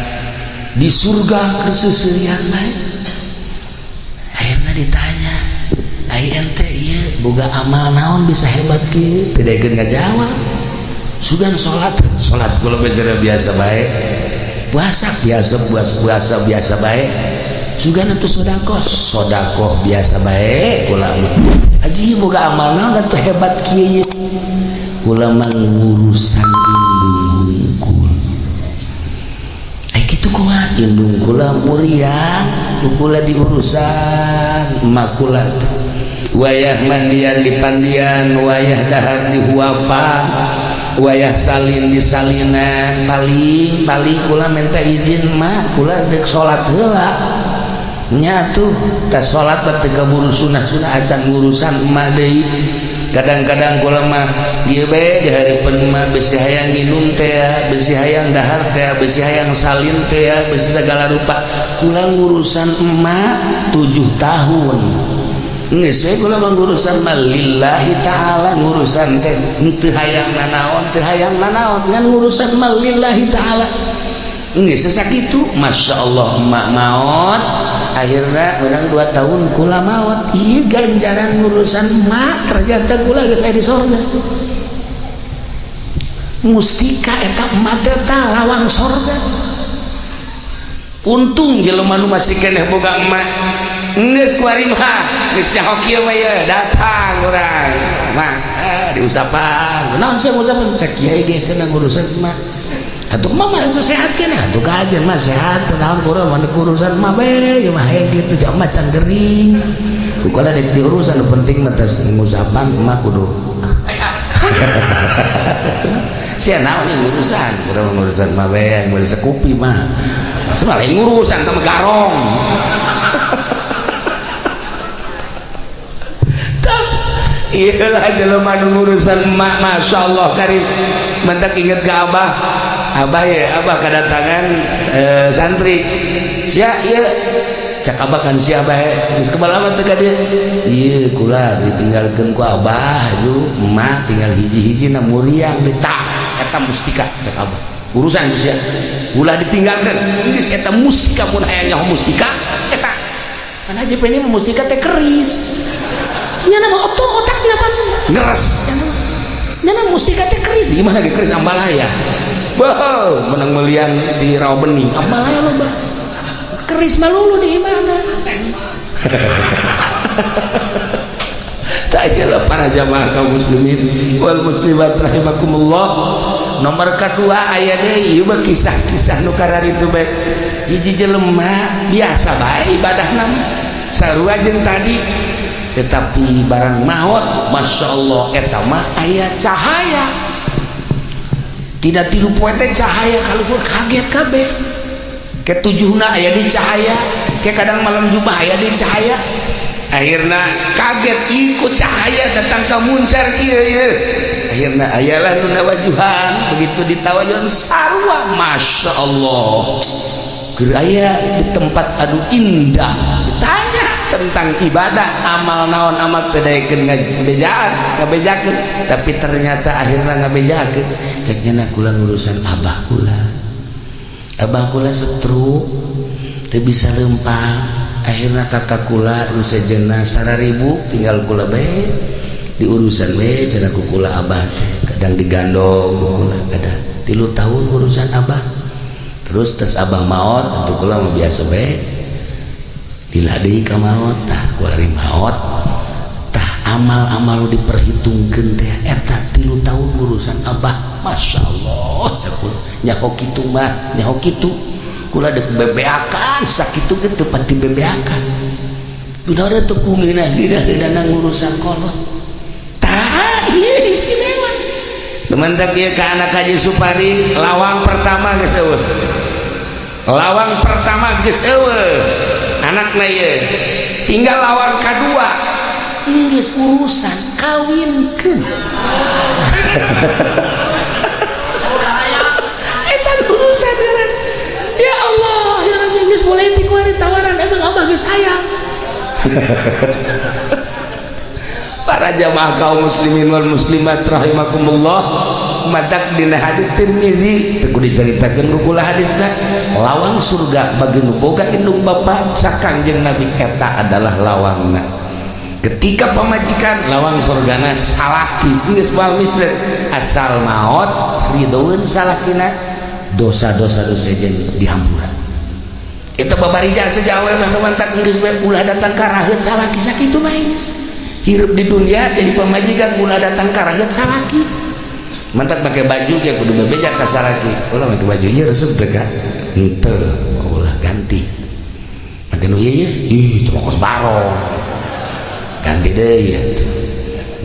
di surga keur seuseurian bae. Akhirnya ditanya, "Ai ente ieu boga amal naon bisa hebat kieu?" Teu daekeun ngajawab. Sugan salat, salat kula bicara biasa bae. Puasa biasa, puasa, puasa biasa bae. Sugan atuh sedekah, sedekah biasa bae kula mah. Haji boga amal naon atuh hebat kieu ieu? Kula mah ngurusan indung hungkul. Ai kitu kumaha? Indung kula muriang, kula diurusan emak kula teh. Wayah mandian di pandian, wayah dahar di huapan, wayah salin di salinan. Paling paling kula minta izin, "Mah, kula dek salat heula." Nya tuh teh salat teh teu kaburu sunah-sunah acan ngurusan emak deui. Kadang-kadang kula mah ieu bae di hareupeun emak, bisi hayang nginum teh, bisi hayang dahar teh, bisi hayang salin teh, bisi segala rupa. Kula ngurusan emak 7 tahun. Geus we kula mah ngurusan mah lillahi ta'ala, ngurusan teh teu hayang nanaon, teu hayang nanaon, ngan ngurusan mah lillahi ta'ala. Geus sakitu, Masya Allah, emak maot. Akhirnya menang 2 tahun kula maot. Ieu ganjaran ngurusan emak, ternyata kula geus aya di sorga. Mustika eta emak teh lawang sorga. Untung jelema nu masih keneh boga emak. Geus kuari mah geus nyaho kieu mah ye datang urang mah diusapan. Naon sih ngusapan? Cek kiai ge cenah ngurusan emak. Atuh mah mah sehat keneh atuh kajen mah sehat naon kurang mah urusan mah bae ieu mah hayang kitu jauh mah can gering. Ku kala dek diurusan nu penting mah tes ngusapan emak kudu. Sia naon ieu ngurusan? Urang ngurusan mah bae meuli sekupi mah. Sia lain ngurusan teh garong. Iyalah jelema nu ngurusan emak, Masya Allah karim. Mentak inget ke abah, abah ya, abah kedatangan santri. Sia ieu cak abah kan sia bae geus kebal amat teh ka dieu. Ieu kula ditinggalkeun ku abah ju emak tinggal hiji-hiji na muriang di eta mustika cak abah. Urusan sia ulah ditinggalkeun. Geus eta mustika mun hayang nyaho mustika eta. Kan haji ini mustika teh keris. Nyana mah oto otakna pan ngeres. Nyana mustika teh keris di mana ge keris ambalaya. Wow, menang melian di Rawa Bening. Ambalaya loba. Keris malulu di mana? Tak lah para jamaah kaum muslimin wal muslimat rahimakumullah. Nomor kedua aya deui ieu mah kisah-kisah nu kararitu bae. Hiji jelema biasa bae ibadahna mah. Sarua jeung tadi, tetapi barang maot Masya Allah eta mah aya cahaya. Tidak tilu poe teh cahaya kaluhur kaget kabeh. Ketujuhna aya di cahaya, ke kadang malam Jumat aya di cahaya. Akhirna kaget ikut cahaya datang ke muncar kieu ieu. Akhirna ayalah nu nawajuhan, begitu ditawajuhan sarua Masya Allah. Keur aya di tempat adu indah ditanya tentang ibadah amal naon amal teu daekeun ngabejaan ngabejakeun, tapi ternyata akhirna ngabejakeun. Cek nya kula ngurusan abah kula, abah kula stroke teu bisa lempang. Akhirna kakak kula nu sejenna 1000 tinggal kula bae diurusan we cenah ku kula abah teh, kadang digandong ku kula, kadang 3 tahun urusan abah. Terus tes abah maot atuh kula mah biasa bae lila deui ka maot. Tah kuari maot tah amal-amal diperhitungkeun teh eta 3 tahun urusan abah. Masya Allah cek kula nyaho kitu mah nyaho kitu kula dek bebeakan sakitu ge teu pati bebeakan dunaon teu ku ngeunah-ngeunah ngurusan kolot. Tah ieu istimewa teman tak ieu ka anak Haji Supari. Lawang pertama geus eueuh, lawang pertama geus eueuh anakna ieu, tinggal lawang kadua geus urusan kawinkeun. Eta urusan ya Allah ya Rabbi geus mulai ti kuari tawaran emang abah geus hayang. Para jamaah kaum muslimin wal muslimat rahimakumullah, matak dina hadis Tirmizi teu kudu dicaritakeun ku kula hadisna. Lawang surga bagi nu boga indung bapa sakangjeng Nabi eta adalah lawangna. Ketika pamajikan, lawang surgana salaki. Geus moal misre, asal maot ridhoeun salakina, dosa-dosa dosa jeung dihampura. Eta babarija sejauh mah mantak geus we ulah datang karaheut salaki, sakitu mah geus. Hirup di dunia jadi pamajikan, ulah datang karaheut salaki. Mantak pakai baju ge kudu bebeja ka salaki, ulah pakai baju ieu resep teh ka henteu, ulah, ganti make nu ieu. Ih, itu mah kos barong, ganti deui ya.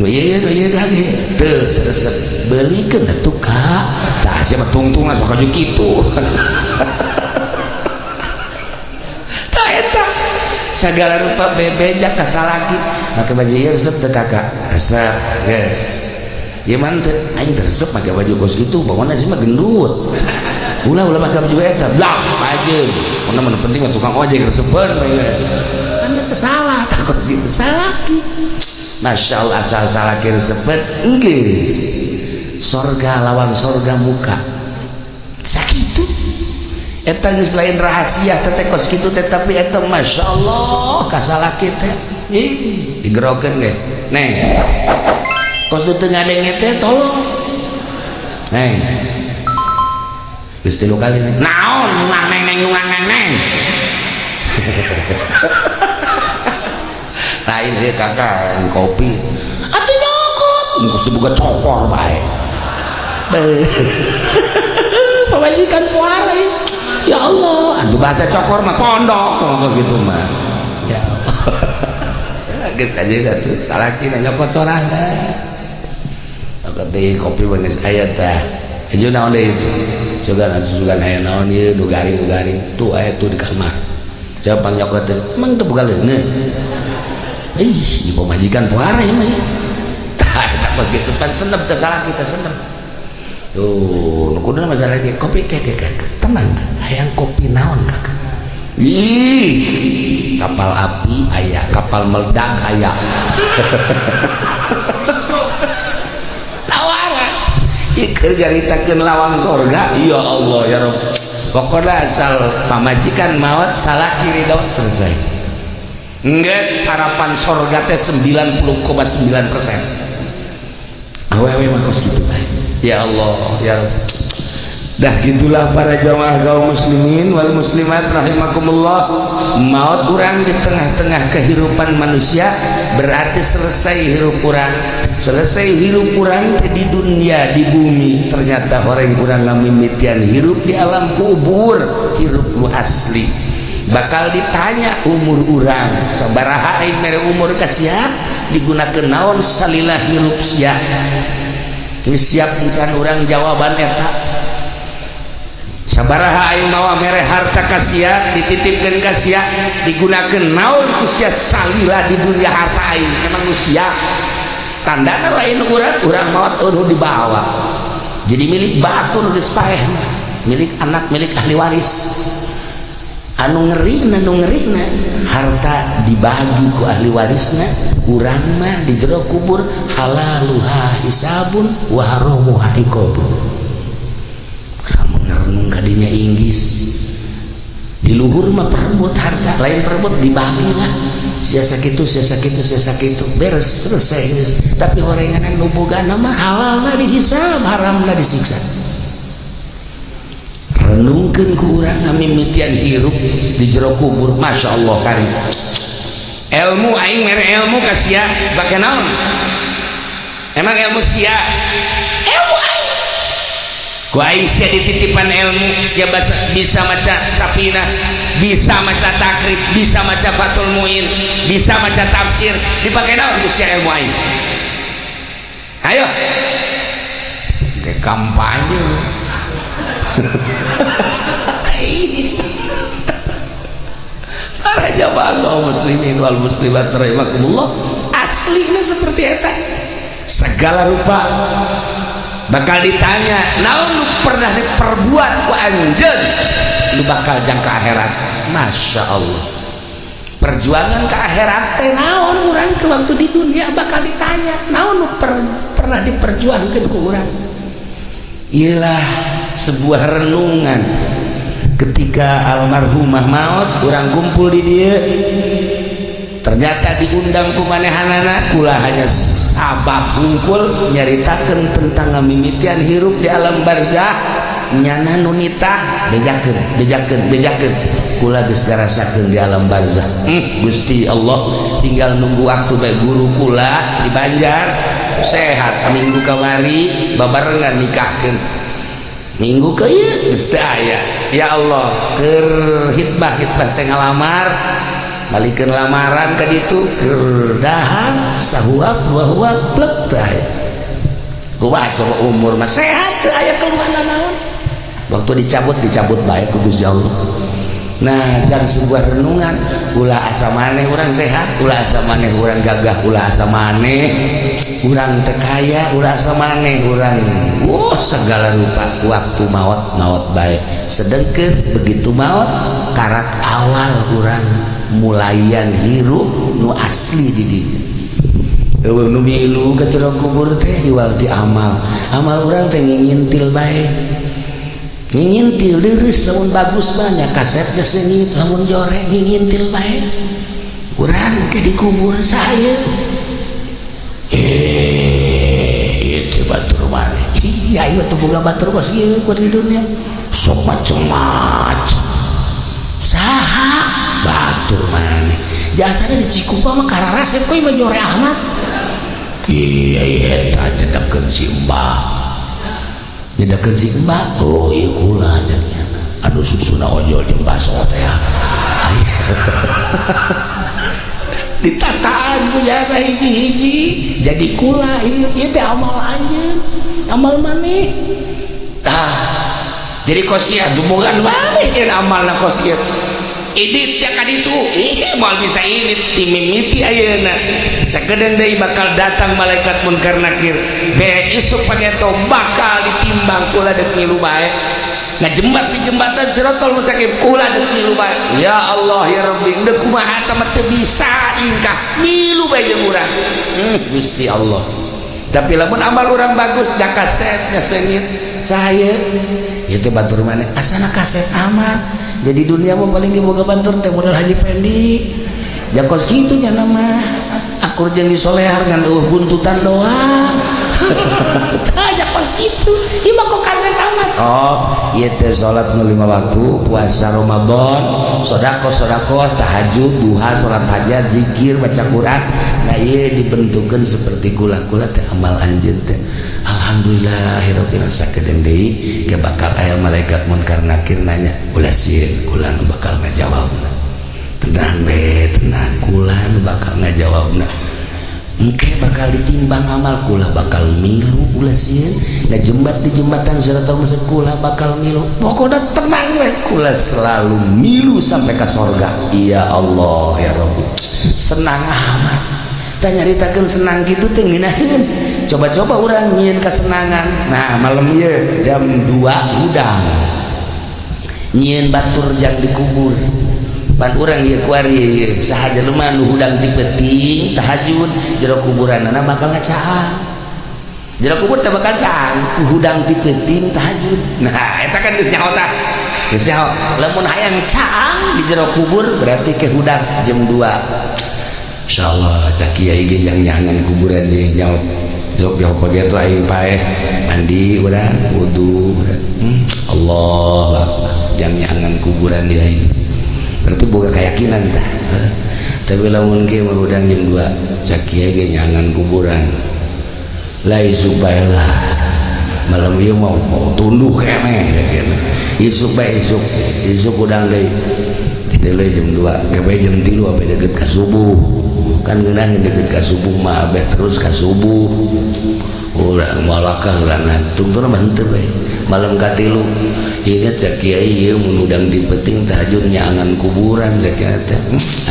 Nu ieu, nu ieu lagi teu resep, beulikeun atuh ka. Tah, sia mah tungtung sok aju kitu. Tah, eta segala rupa bebeja ka salaki. Make baju ieu resep teu, Kakak? Resep, geus. Ieu mah teu, aing teu resep make baju kos kitu, pokona sih mah gendut, ulah, ulah make baju eta blah aja. Mana mana penting mah tukang ojek resepeun kan teu salah. Tah, kos kitu salaki, Masya Allah, asal salaki resepeun geus sorga, lawang sorga muka sakitu. Eta geus lain rahasia teh kos kitu teh, tapi eta Masya Allah ka salaki teh ih digerokeun ge, neng, kos nu teu ngadenge teh tolong, neng. Geus tilu kali, neng. Naon nang neng neng nang neng neng? Lain ieu, Kakak, kopi atuh nyokot geus dibuka cokor bae. Pamajikan puara ya Allah atuh, bahasa cokor mah pondok kos gitu mah. Ya Allah, geus aja atuh salaki nyokot sorangan, nyokot deui kopi geus aya. Tah, aju naon deui? Sugan atuh, sugan aya naon ieu nu garing, nu garing tuh aya tuh di kamar. Siapa nyokot? Emang teu boga leungeun? Ih, di pamajikan puara ya mah. Tah, eta kos kitu pan senep teh salaki teh senep. Tuh, nu kuduna masalah ge kopi ke ke ke. Tenang, hayang kopi naon, Kakak? Ih, kapal api aya, kapal meledak aya. Tawaran. Ieu keur nyaritakeun lawang sorga, ya Allah ya Rabb. Pokoknya asal pamajikan maot salaki ridho, selesai. Geus harapan sorga teh 90,9%. Awewe mah kos kitu bae. Ya Allah, ya Rabb. Dah gitulah para jamaah kaum muslimin wal muslimat rahimakumullah. Maut urang di tengah-tengah kehidupan manusia berarti selesai hirup urang. Selesai hirup urang di dunia, di bumi, ternyata orang urang ngamimitian hirup di alam kubur, hirup nu asli. Bakal ditanya umur urang sabaraha, aing mere umur ka sia digunakeun naon salila hirup sia. Geus siap encan urang jawaban eta? Sabaraha aing mawa mere harta ka sia, dititipkeun ka sia, digunakeun naon ku sia salila di dunia harta aing? Emang nu sia tandana lain urang, urang maot eueuh dibawa jadi milik batur, geus paeh, milik anak, milik ahli waris. Anu ngerina, nu ngerina, harta dibagi ku ahli warisna, urang mah di jero kubur halaluha hisabun wa haramuha iqabun. Lamun ngerenung kadinya, inggis di luhur mah perebut harta, lain perebut, dibagi lah, sia sakitu, sia sakitu, sia sakitu, beres, selesai. Tapi horenganan nu bogana mah halalna dihisab, haramna disiksa. Renungkeun ku urang ngamimitian hirup di jero kubur. Masya Allah karim, ilmu aing mere ilmu ka sia bake naon? Emang ilmu sia? Ilmu aing, ku aing sia dititipan ilmu, sia bisa maca Sapinah, bisa maca Takrib, bisa maca Fathul Muin, bisa maca tafsir, dipakai naon ku sia ilmu aing? Ayo ke kampanye. Para jamaah kaum muslimin wal muslimat rahimakumullah, aslinya seperti eta. Segala rupa bakal ditanya naon lu pernah diperbuat ku anjeun, lu bakal jangka akhirat. Masya Allah, perjuangan ke akhirat teh naon urang ke waktu di dunia bakal ditanya naon lu pernah diperjuangkan ku urang. Ialah sebuah renungan. Ketika almarhumah maut, urang kumpul di dieu, ternyata diundang ku manehanana, kula hanya sabab hungkul nyaritakeun tentang ngamimitian hirup di alam barzah. Nyana nu nitah, bejakeun, bejakeun, bejakeun, kula geus ngarasakeun di alam barzah. Gusti Allah, tinggal nunggu waktu bae. Guru kula di Banjar sehat, minggu kamari babarengan nikahkeun, minggu ke ieu geus teu aya. Ya Allah, keur hitbah hitbah teh ngalamar, balikeun lamaran ka ditu, keur dahar sahuap dua huap, plek, teu aya. Kumaha coba, umur mah sehat, teu aya keluhan naon. Waktu dicabut, dicabut bae ku Gusti Allah. Nah, dan sebuah renungan, ulah asa maneh urang sehat, ulah asa maneh urang gagah, ulah asa maneh urang teu kaya, ulah asa maneh urang wah segala rupa. Waktu maut, maut bae. Sedengkeun begitu maut, karak awal urang mulayan hirup nu asli di dinya. Euweuh nu milu ka jero kubur teh iwal ti amal. Amal urang teh ngingintil bae, ngingintil leres. Lamun bagus banyak kasep geus leungit, lamun joreng ngingintil bae. Urang ke dikubur saya, eh, itu batur maneh. Iya, ieu teu boga batur kos ieu ku di dunia sok macem-macem. Saha batur maneh? Jasana di Cikupa mah kararasep kok mah jore amat. Iya iya, eta nyedakeun si Mbah, nyedakeun si Mbah. Oh iya, kula cenah anu susuna ojol jeung baso teh ditataan punya hiji-hiji jadi kula. Ieu ieu teh amal anjeun, amal maneh. Tah, jadi kos ieu dumungan maneh ieu amalna kos ieu idit ya kan itu. Ih, moal bisa idit timimiti ayeuna. Sakedeung deui bakal datang malaikat munkar nakir be isuk pageto, bakal ditimbang. Kula dek ngilu bae, ngajembat di jembatan Sirotol Mustaqim, kula dek ngilu bae. Ya Allah ya Rabbi, deuk kumaha teh teu bisa ingkah, milu bae jeung urang. Gusti Allah. Tapi lamun amal urang bagus, da kasetnya seungit saya itu batur maneh asana kaset amat. Jadi dunia mah paling diboga batur teh modal Haji Pendi jakos kitu nya nama akur jeung disolehar, ngan eueuh buntutan doang. Tah, jakos kitu ieu mah kok kaset amat. Oh ieu teh salat nu lima waktu, puasa Ramadan, sedekah sedekah, tahajud, duha, salat hajat, zikir, baca Quran. Nah, ieu dibentukkeun seperti kula-kula teh amal anjeun teh. Alhamdulillahirabbil alamin. Sakedeung deui ge bakal aya malaikat munkar nakir nanya. Ulah sieun, kula nu bakal ngajawabna. Tenang be, tenang, kula nu bakal ngajawabna. Engke bakal ditimbang amal, kula bakal milu. Ulah sieun, ngajembat di jembatan Siratal Mustaqim, kula bakal milu. Pokoknya tenang we, kula selalu milu sampai ke sorga. Ya Allah ya Rabbi, senang amat. Tah, nyaritakeun senang gitu teh ngeunaheun. Coba-coba urang nyieun kesenangan. Nah, malam ieu jam 2 hudang nyieun batur jang dikubur. Pan urang ieu kuari ieu saha jelema nu hudang ti peuting tahajud, jero kuburanana bakal ngacaang. Jero kubur teh bakal caang ku hudang ti peuting tahajud. Nah, eta kan geus nyaho. Tah, geus nyaho, lamun hayang caang di jero kubur berarti ke hudang jam 2. Insyaallah cak kiai ge jang nyangan kuburan ge nyaho. Sok jauh pagi tuh aing paeh, mandi urang, wudu. Allah Akbar, jang nyangan kuburan dia aing berarti boga keyakinan. Tah, tapi lamun ke mah hudang jam 2, cak kiai ge nyangan kuburan lah, isuk bae lah. Malam ieu mau mau tunduh keneh cak isuk bae. Isuk isuk hudang deui, tidak jam 2 ge bae, jam 3 abe deket ka subuh. Kan ngeunah deket ka subuh mah abe terus ka subuh urang malakah ulangan tungtuna mah henteu bae. Malam katilu ingat cak kiai ieu mun hudang ti peuting tahajud nyaangan kuburan. Cak kiai teh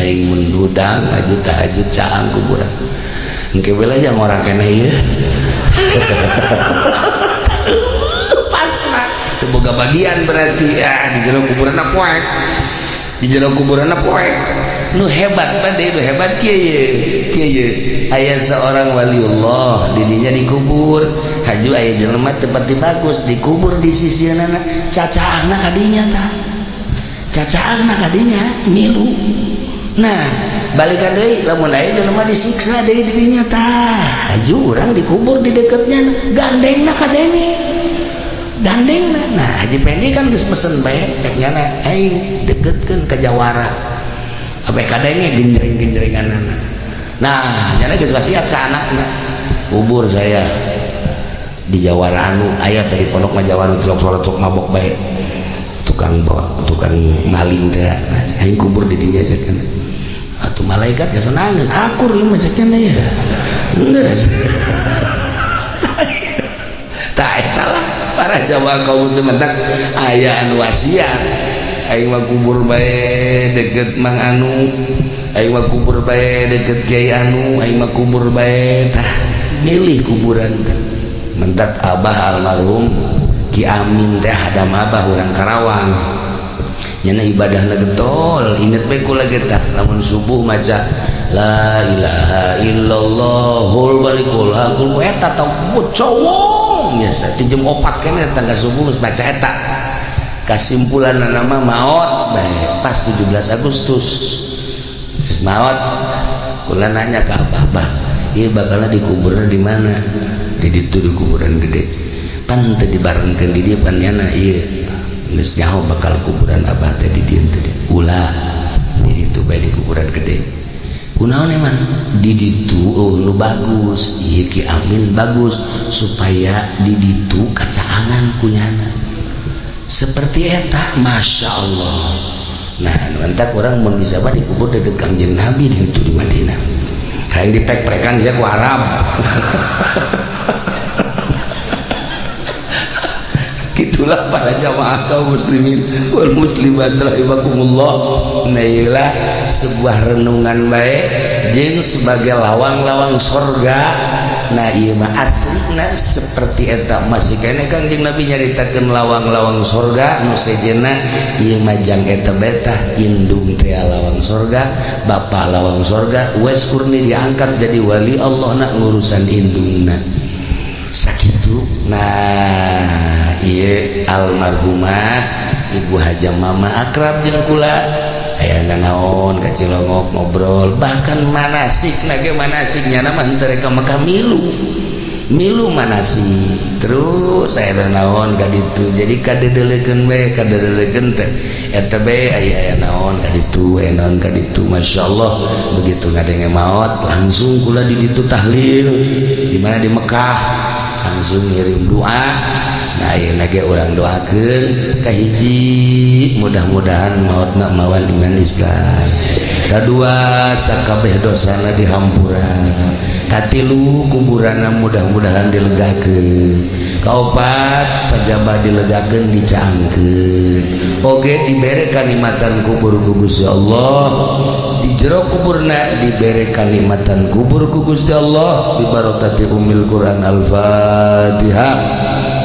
aing mun hudang tahajud, tahajud caang kuburan, engke bela jang orang keneh ieu. Pasrah teu boga bagian berarti ya di jero kuburan poek, di jero kuburan poek. Nu hebat pada nu hebat kieu kieu, aya seorang waliullah didinya dikubur. Haju aya jelema teu pati bagus dikubur di sisieunana, cacaangna kadinya. Tah. Cacaangna kadinya milu. Nah, balikan deui, lamun aya jelema disiksa deui di dinya, tah aju urang dikubur di deketnya, gandengna kadenge, gandengna. Nah, Haji Pendi kan geus pesen bae, cek nyana aing deketkeun ka jawara abe kadenge genjreng-genjrenganana. Nah, nyana geus wasiat ka anakna, kubur saya di jawara anu aya teh di pondok mah, jawara tilok salat mabok bae, tukang bawa, tukang maling teh. Nah, aing kubur di dinya, cek. Atuh malaikat ya senangan akur ieu mah, cek ya. Geus tah, eta lah para jamaah kaum muslimin, tak aya anu wasiat, aing mah kubur bae deket Mang anu, aing mah kubur bae deket kiai anu, aing mah kubur bae. Tah, milih kuburan teh. Mentak abah almarhum Ki Amin teh, hadam abah urang Karawang, nyana ibadahna getol. Inget bae kula ge tah, lamun subuh maca la ilaha illallahul malikul hakul, eta tah cowong biasa ti jam 4 keneh tangga subuh geus maca eta. Kasimpulan nama maot bae pas 17 Agustus geus maot, kula nanya ke abah, "Bah, ieu bakalna dikuburna di mana?" "Di ditu, di kuburan gede." "Pan teu dibarengkeun di dieu pan nyana ieu geus nyaho bakal kuburan abah teh di dieu teh." "Ulah, di ditu bae, di kuburan gede." "Kunaon emang?" "Di ditu, oh, nu bagus ieu Ki Amin bagus, supaya di ditu kacaangan kunyana seperti eta." Masya Allah. Nah, mantak orang mun bisa mah dikubur deket Kangjeng Nabi di itu di Madinah, kayak dipek-pekan sia ku Arab. Gitulah para jamaah kaum muslimin wal muslimat rahimakumullah. Nah, iyalah sebuah renungan baik jeung sebagai lawang-lawang sorga. Nah, ieu mah aslina seperti eta, masih keneh Kangjeng Nabi nyaritakeun lawang-lawang sorga nu sejenna ieu mah jang eta betah indung teh lawang sorga, bapa lawang sorga. Uwais Qarni diangkat jadi wali Allah nak ngurusan indungna sakitu. Nah, ieu almarhumah Ibu Haja Mama akrab jeung kula, aya naon ka Cilongok ngobrol, bahkan manasik nage manasik nyana mah henteu rek ka Mekah, milu milu manasik terus aya naon ka ditu. Jadi kadedelekeun bae, kadedelekeun teh eta bae, aya aya naon ka ditu, aya naon ka ditu. Masyaallah, begitu ngadenge maot langsung kula di ditu tahlil di mana, di Mekah, langsung ngirim doa. Nah, ayeuna ge urang doakeun, kahiji mudah-mudahan maotna mawan iman Islam, kadua sakabeh dosana dihampura, katilu kuburanna mudah-mudahan dilegakeun, kaopat sajaba dilegakeun, dicaangkeun oge, dibere kanikmatan kubur ku Gusti Allah, di jero kuburna dibere kanikmatan kubur ku Gusti Allah, bi barakati ummil Quran. Al-Fatihah.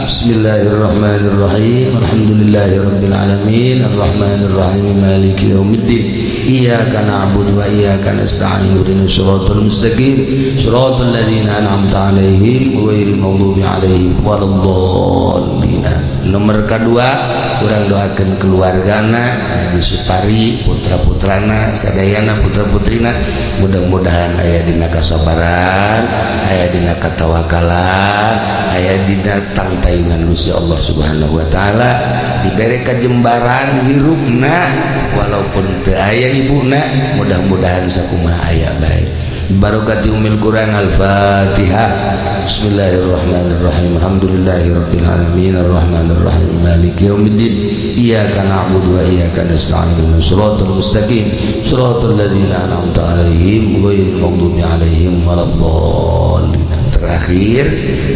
Bismillahirrahmanirrahim. Alhamdulillahirabbil alamin, arrahmanirrahim, maliki yaumiddin, iyyaka na'budu wa iyyaka nasta'in, ihdinas siratal mustaqim, siratal ladzina an'amta 'alaihim ghairil maghdubi 'alaihim waladdallin. Nomor kedua, urang doakeun keluargana Haji Supari, putra-putrana sadayana, putra-putrina, mudah-mudahan aya dina kasabaran, aya dina katawakalan, aya dina tangtayungan Gusti Allah Subhanahu wa taala, dibere kajembaran hirupna walaupun teu aya ibuna, mudah-mudahan sakumaha aya bae. Barakati ummil Quran. Al-Fatihah. Bismillahirrahmanirrahim. Alhamdulillahirabbil alamin, arrahmanirrahim, maliki yaumiddin, iyyaka na'budu wa iyyaka nasta'in, ihdinas siratal mustaqim, siratal ladzina an'amta 'alaihim ghairil maghdubi 'alaihim waladdallin. Terakhir,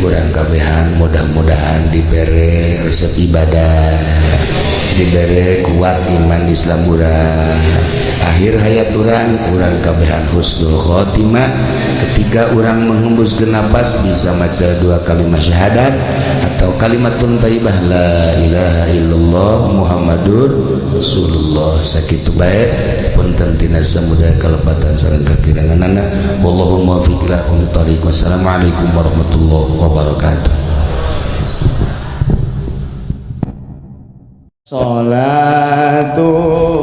urang kabehan mudah-mudahan dibere resep ibadah, dibere kuat iman Islam urang, akhir hayat urang, urang kabehan husnul khotimah, ketika urang menghembuskan napas bisa maca dua kalimat syahadat atau kalimatun thayyibah, la ilaha illallah Muhammadur Rasulullah. Sakitu bae, punten tina samuda kalepatan sareng kakiranganana. Wallahul muwaffiq ila aqwamit thariq. Wassalamualaikum warahmatullahi wabarakatuh. Salatullah.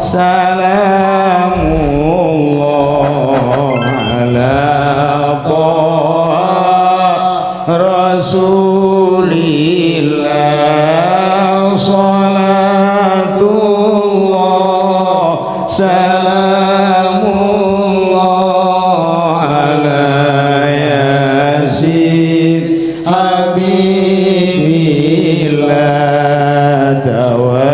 Salamullah ala Toha Rasulillah. Salatullah salamullah ala Yasin Habibillah. Tawassulna.